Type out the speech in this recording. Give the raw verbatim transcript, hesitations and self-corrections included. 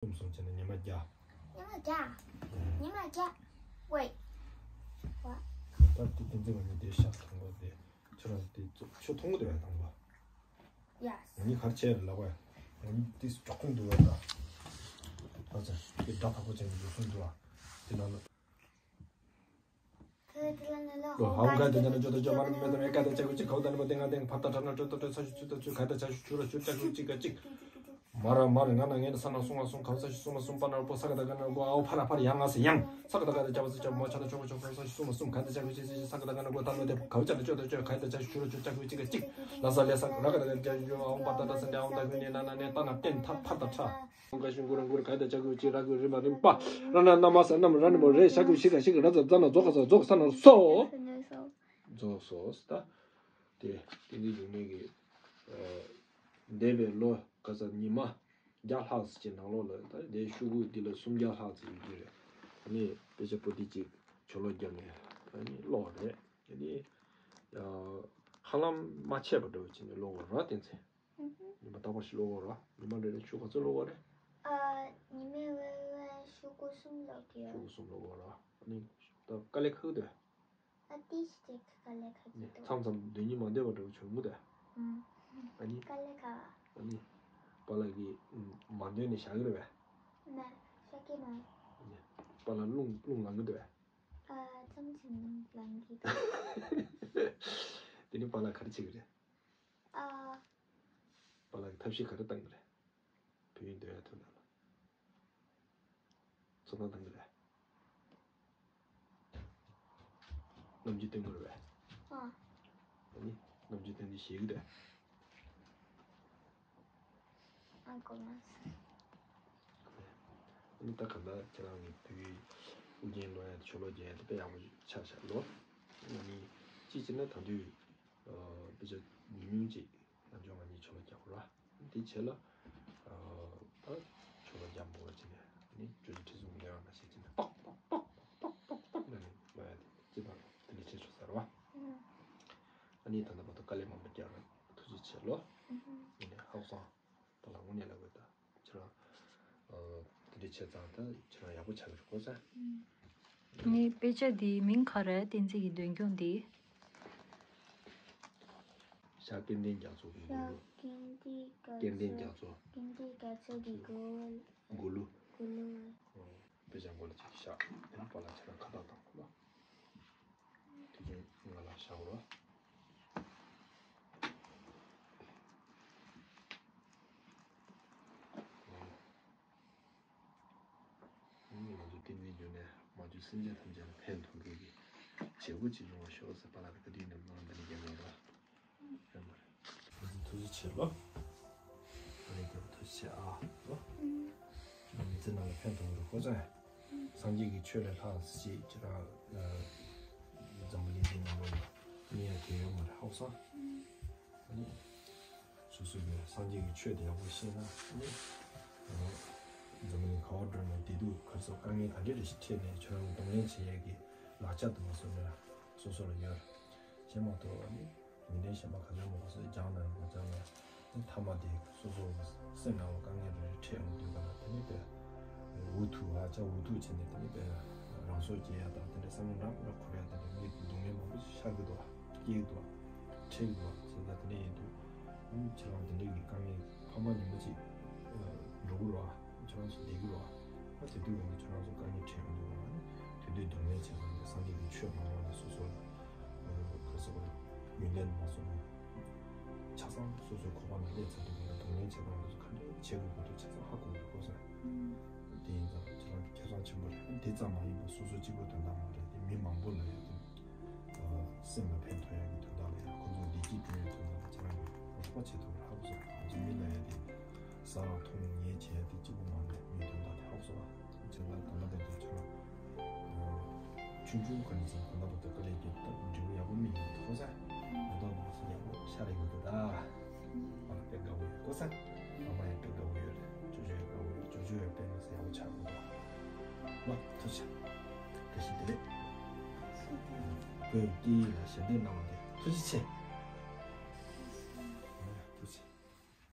གསུམ་གསུམ་བྱས་ནས་ཉི་མ་བརྒྱ། ཉི་མ་བརྒྱ། ཉི་མ་བརྒྱ། Wait. What? ད་དེ་དེ་འཛིན་མ་ཉི་དེ་ཤག་མཐོང་གོ་དེ། ཁྱོད་རང་དེ་ཚོ་ཁྱོད་མཐོང་གོ་དེ་བས་དང་པོ། Yes. ཉི་གར་ཆེ་རེད་ལབ་པ། ཉི་དེ་ཅོག་ཁུང་འདུག་བས་ད། ད་ཚ་དེ་སྒྲ་ཐག་པོ་ཅན་གྱི་འདུག་སུན་འདུག་བ། དེ་ནང་ལ། ཁོ་དེ་ལ་ནི་ལོ་ཧོ་ག་དེ་ཉན་ན་ཅོ་ཏོ་ཅོ་མ་ར་མེ་ཏོ་མེ་ཀ་དེ་ཅ་གུ་ཅི་ཁའུ་ད་ནི་མོ་དེ་ང་དེ་ཕར་ད་ཁྲ་ན་ཅོ་ཏོ་ཏོ་ཚ་ཞུ་ཚུ་ཏོ་ཚུ་ག་དེ་ཅ་ཞུ་ཆུ་ར་ཆུ་ཅ་གུ་ཅི་ག་ཅིག་མ་ར་མ་ར་ང་ན་ངེ་ན་ས་ན་སུང་ང་སུང་ཁའུ་ཚ་ཞུ་སུང་མ་སུང་པ་ན་རོ་པོ་ས་ག་ད་ག་ན་གོ་ཨའོ་ཕ་ར་ཕ་ར་ཡང་ང་ས་ཡང་ས་ག་ད་ག་དེ་ཅ་བ་ས་ཅ་མ་ཆ་ད་ཆོ་ག་ཆོ་ཁའུ་ཚ་ཞུ་སུང་མ་སུང་ག་དེ་ཅ་གུ་ཅི་ཅི་ས་ག་ད་ག་ན་གོ་ད་མོ་དེ་ཁའུ་ཅ་ད་ཅོ་ཏོ་ཅོ་ག་དེ་ཅ་ཞུ་ཆུ་ར་ཆུ་ཅ་གུ་ཅི་ག་ཅིག་ལ་ས་ལེ་ས་ར་ག་ད་ག་དེ་ཅ་ཞུ་ཨའོ་པ་ད་ད་ས་དེ་ཨའོ་ད་གུ་ནེ་ན་ན་ནེ་ད་ན་ཏེན་ཐ་ཕ་ད་ཁྲ། ག་ཤུ་གུ་ར་གུ་ར་ག་ད་ཅ་གུ་ཅི་ར་གུ་རི་མ་རིམ་པ། ར་ན་ན་མ་ས་ན་མ་ར་ནི་མོ་རེ་ཤ་གུ་ཤི་ག་ཤི་ག་ར་ཛ་ཛ་ན་ཛོ་ག་ས་ཛོ་ག་ས་ན་སོ། ཛོ་སོ་ས་ད། དེ་དེ་འདི་ཡུལ་མི་གི་འདས་པའི་ལོ་ག་ས་ཉི་མ་བརྒྱ་ལྷག་ཙམ་གྱི་ནང་ལོགས་ལ་ད་དེ་ཤུ་གུ་འདི་ལ་སུམ་བརྒྱ་ལྷག་ཙམ་ཡོད་ཀྱི་རེད། ཨ་ནི་དཔེ་ཆ་པོ་ཏི་གཅིག་ཆོ་ལོ་བརྒྱབ་ནས་ཨ་ནི་ཀློག་རེད། དེ་ནི་ཧ་ལམ་མ་ཆད་པ་འདྲ་བོ་བྱས་ནས་ཀློག་དགོས་ར་བསྟན་འཛིན། ཉི་མ་རྟག་པར་ཞིག་ཀློག་དགོས་ར། ཉི་མ་རེ་རེ་ཤུ་ག་ཚོད་ཀློག་དགོས་རེད། ཨ། ཉི་མའི་རེ་རེ་ཤུ་གུ་གསུམ་ཀློག་གི་ཡོད། ཤུ་གུ་གསུམ་ཀློག་དགོས་ར། ཨ་ནི་ད་དཀའ་ལས་ཁག་གི་འདུག་ཨ་ཏི་ཞིག་ཅིག་དཀའ་ལས་ཁག་གི་འདུག་མཚམས་མཚམས་འདོན་གྱི་མ་འདོད་པ་འདྲ་བོ་བྱུང་གི་འདུག་ཨ་ནི་དཀའ་ལས་ཁག་ཨ་ནི་པཱ་ལགས་ཀྱིས་མ་འདོན་ནས་བཞག་གི་རེད་པས། མ་བཞག་གི་མ། ཨ་ནི་པཱ་ལགས་རླུང་རླུང་ལངས་གི་འདུག་པས། ཨ་མཚམས་མཚམས་རླུང་ལངས་གི་འདུག་དེ་ནི་པཱ་ལགས་ག་རེ་བྱེད་ཀྱི་རེད། ཨ། པཱ་ལགས་ཀྱིས་ཐབས་ཤེས་ག་རེ་བཏང་གི་རེད། བོད་ཡིག་འདོན་ཡ་དོན་དག་ལ། ཚོར་སྣང་བཏང་གི་རེད། རྣམ་འགྱུར་སྟོན་གི་རེད་པས། ཨ། ཨ་ནི་རྣམ་འགྱུར་སྟོན་དུས་ཞེད་གི་རེད། ཨ་གོ་མ་སོང་། ཨ་ནི་ད་ག་ད་ཁྱེད་རང་གི་བོད་ཡིག་ཨུ་རྒྱན་ཀློག་ཡ་དེ་ཆོ་ལོ་རྒྱག་ཡ་དེ་དཔེ་ཡག་པོ་ཆགས་ཤག་ལོ། ཨ་ནི་ཅི་བྱས་ན་ད་དུང་དཔེ་ཆ་ཉུང་ཉུང་ཅིག་ནམ་རྒྱུན་ང་གཉིས་ཆོ་ལོ་རྒྱག་དགོས་ར། དེ་བྱས་ལ་ད་ཆོ་ལོ་རྒྱག་མོ་བ་ཅིག་ནས་ཨ་ནི་ཅོ་ཅོ་ཁྲི་ཟུར་ལེན་བ་མ་བྱེད་ཅིག་ནས་ཏོག་ཏོག་ཏོག་ཏོག་ཏོག་ཏོག་ལ་ནི་ལོ་ཡ་དེ་ཅི་པར་དེ་འདྲ་བྱེད་ཆོག་ཟེར་བ། ཨ་ནི་ད་ལྟ་བར་དུ་དཀའ་ལས་མང་པོ་རྒྱག་ར་ཐུགས་རྗེ་ཆེ་ལོ། ཨ་ནི་ཧའོ་སང་། ད་ལ་དངོས་གནས་ལ་བས་ད་ཁྱེད་རང་ཨ་དེ་འདྲ་བྱས་ཙང་ད་ཁྱེད་རང་ཡག་པོ་ཆགས་ཀྱི་རེད་གོ་ས། ངའི་དཔེ་ཆ་འདིའི་མིང་ག་རེ་བསྟན་འཛིན་གྱི་འདོན་སྐྱོང་འདི། ཤར་སྐལ་ལྡན་རྒྱ་མཚོ་གི་མགུར་གླུ། སྐལ་ལྡན་རྒྱ་མཚོ། སྐལ་ལྡན་རྒྱ་མཚོ་གི་མགུར་གླུ། མགུར་གླུ། དཔེ་ཆ་མགོ་ལ་ཅིག་བཞག་དེ་ནས་པཱ་ལགས་ཁྱེད་རང་ཁ་བཏགས་བཏང་དགོས་ལ། དེ་རིང་ང་ལ་བཞག་རོགས། ང་ཚོ་བསྟན་འཛིན་འབྱུང་གནས་མ་བཅོས་སེམས་ཅན་ཐམས་ཅད་ལ་ཕན་ཐོགས་མཁན་གྱི་བྱེད་སྒོ་ཅིག་ཡོང་བ་ཤོག་ཟེར་པཱ་ལགས་ཀྱི་བཀའ་དྲིན་ནས་མ་འདི་ནས་རྒྱལ་མོ་ར། ཡོད་མ་རེད། ང་ཚོ་ཐུགས་རྗེ་ཆེ་ལོ། ཨ་ནི་རྒྱལ་པོ་ཐུགས་རྗེ་ཆེ་ཨ་ལོ། ཁྱེད་རང་མི་ཚེ་ནང་ལ་ཕན་ཐོགས་རེད་ཁོ་ཚོ། སངས་རྒྱས་ཀྱི་ཆོས་ལས་ལྷག་ཅིག་ཁྱེད་རང་འཛམ་བུ་གླིང་འདི་ནང་ལོགས་ལ་རྙེད་ཡ་དེ་ཡོད་མ་རེད་ཧའོ་སང་། ཨ་ནི་སོ་སོ་གི་སངས་རྒྱས་ཀྱི་ཆོས་དེ་ཡག་པོ་ཤེས་ན་ཨ་ནི་འཛམ་བུ་གླིང་ག་བ་འགྲོ་ནས་བདེ་སྡུག་ག་རེ་ཟེར་དཀའ་ངལ་ག་འདྲ་རེ་ཞིག་འཕྲད་ནས་ཁྱེད་རང་གི་གདོང་ལེན་བྱེད་ཡས་ཀྱི་ལག་ཆ་དུ་མ་སོ་ནས་སོ་སོ་ལ་ཡོད་རེད། བྱས་མ་གཏོགས་ཨ་ནི། ཉིན་རེ་གཞན་པ་ག་ཚོད་མང་པོ་ཟེར་སྦྱང་ན་མ་སྦྱང་ན་ནི་མཐའ་མ་དེ་སོ་སོ་སེམས་ནང་ལ་དཀའ་ངལ་རེ་རེ་འཕྲད་ཡོང་དུས་ག་ལ་དེ་ནི་དཔེ་འུ་ཐུག་ཨ་ཅག་འུ་ཐུག་བྱས་ནས་དེ་ནི་དཔེ་རང་སྲོག་བཅད་ཡ་དང་དེ་འདྲ་བསམ་བློ་འདྲ་མི་འདྲ་འཁོར་ཡ་དེ་འདྲ་མི་སྡུག་བསྔལ་མང་པོ་ཞིག་ཤར་གི་འདུག་ཨ། སྐྱེ་གི་འདུག་ཨ། འཕྲད་ཀྱི་འདུག་ཨ། བྱས་ཙང་དེ་འདྲ་ཡིན་དུས་ཨ་ནི་ཁྱེད་རང་དེ་འདྲ་གི་དཀའ་ངལ་ཕ་མ་ཉིན་མོ་གཅིག་འགྲོ་གི་རེད་བ། ཁྱོད་རང་ཚོ་བསྡད་ཀྱི་རེད་བ། ཨ་དེ་དུས་ཡོང་ནས་ཁྱོད་རང་ཚོ་དཀའ་ངལ་འཕྲད་ཡོང་དུས་ཡོང་ན་ནི་དེ་དུས་གདོང་ལེན་བྱེད་ས་ནི་སངས་རྒྱས་ཀྱི་ཆོས་མང་བ་ནས་སོ་སོ་ལ་ག་རེ་ཟེར་དགོས་རེད། ཡོན་ཏན་མ་སོང་ན་ཆ་ཚང་སོ་སོའི་ཁོག་པ་ནང་སླེབས་ཚར་དུས་ཡོང་ན་གདོང་ལེན་བྱེད་སྟངས་དེ་ཚོ་ག་འདྲ་བྱེད་དགོས་དགོས་དེ་ཆ་ཚང་ཧ་གོ་དགོས་སྐོར་ཟེར། དེ་ཡིན་ཙང་ཁྱེད་རང་ཁེ་བཟང་ཆེན་པོ་རེད། དེ་ཙམ་མ་ཡིན་པར་སོ་སོ་གཅིག་པོ་དོན་དག་མ་རེད་དེ་མི་མང་པོ་ལ་ཡོད་དེ། སེམས་ལ་ཕན་ཐོགས་ཡག་གི་དོན་དག་ལ་ཡང་ཁོ་ཚོ་བདེ་སྐྱིད་བསྐྲུན་ཡག་དོན་དག་ལ་ཁྱེད་རང་གིས་རོགས་པ་བྱེད་ཐུབ་པར་ཧ་གོ་སོང་། ང་ཚོ་མི་ལ་ཡ་དེ་ཟ་རང་འཐུང་རང་ཉལ་བྱེད་ཡ་དེ་གཅིག་པུ་མ་རེད། མིའི་དོན་དག་དེ་ཧ་གོ་སོང་ང་། བྱས་ཙང་ད་ལྟ་བར་དུ་ཁྱེད་རང་ཆུང་ཆུང་ག་ནས་བཟུང་ད་ལྟ་བར་དུ་དཀའ་ལས་རྒྱབ་སྟབས་འབྲས་བུ་ཡག་པོ་སྨིན་ཡོད་འདུག་ས། ང་ད་ནང་སོ་ཡག་པོ་ཤ་རེ་ཡོད་འདུག་ད། ང་ལ་དཔེ་དགའ་བོ་ཡོད་གོ་ས། ཨ་མ་ཡང་དཔེ་དགའ་བོ་ཡོད་རེད། ཅོ་ཅོ་ཡང་དགའ་བོ་ཡོད། ཅོ་ཅོ་ཡང་དཔེ་མི་སྲིད་ཡག་པོ་ཆགས་འདུག་ག་ལ་ཐུགས་རྗེ་ཆེ། བཀྲ་ཤིས་བདེ་ལེགས། བོད་སྐད་ཡིག་ལ་ཞབས་འདེགས་གནང་བ་དེ་ཐུགས་རྗེ་ཆེ།